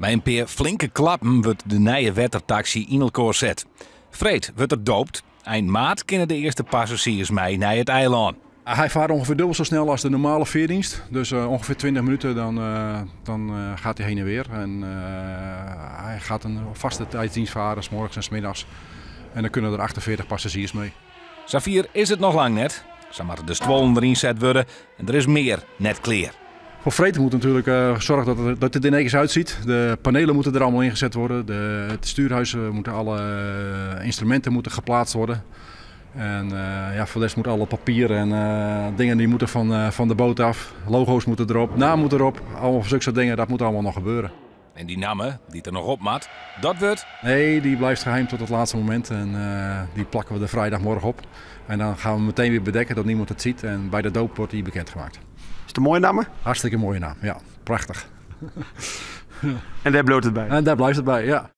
Mei in pear flinke klappen wurdt de nije wettertaksy yn elkoar set. Freed wurdt er doopt. Ein maart kinne de earste passazjiers mei nei it eilân. Hij vaart ongeveer dubbel zo snel als de normale veerdienst. Dus ongeveer 20 minuten dan gaat hij heen en weer. En hij gaat een vaste tijdsdienst varen, 's morgens en 's middags. En dan kunnen er 48 passagiers mee. Safier is it noch lang net. Sa moatte de stuollen deryn set wurde en der is mear net klear. Voor freed moet natuurlijk zorgen dat het er netjes uitziet. De panelen moeten er allemaal ingezet worden. Het stuurhuis moeten alle instrumenten moeten geplaatst worden. En ja, voor de rest moet alle papier en dingen die moeten van de boot af. Logo's moeten erop, naam moet erop. Allemaal zulke soort dingen, dat moet allemaal nog gebeuren. En dy namme, dy't der noch op moat, dat wurdt? Nee, die blijft geheim tot het laatste moment. En die plakken we er vrijdagmorgen op. En dan gaan we meteen weer bedekken dat niemand het ziet. En bij de doop wordt die bekendgemaakt. Is het een mooie naam? Hartstikke mooie naam, ja. Prachtig. En dêr bliuwt it by? En dêr bliuwt it by, ja.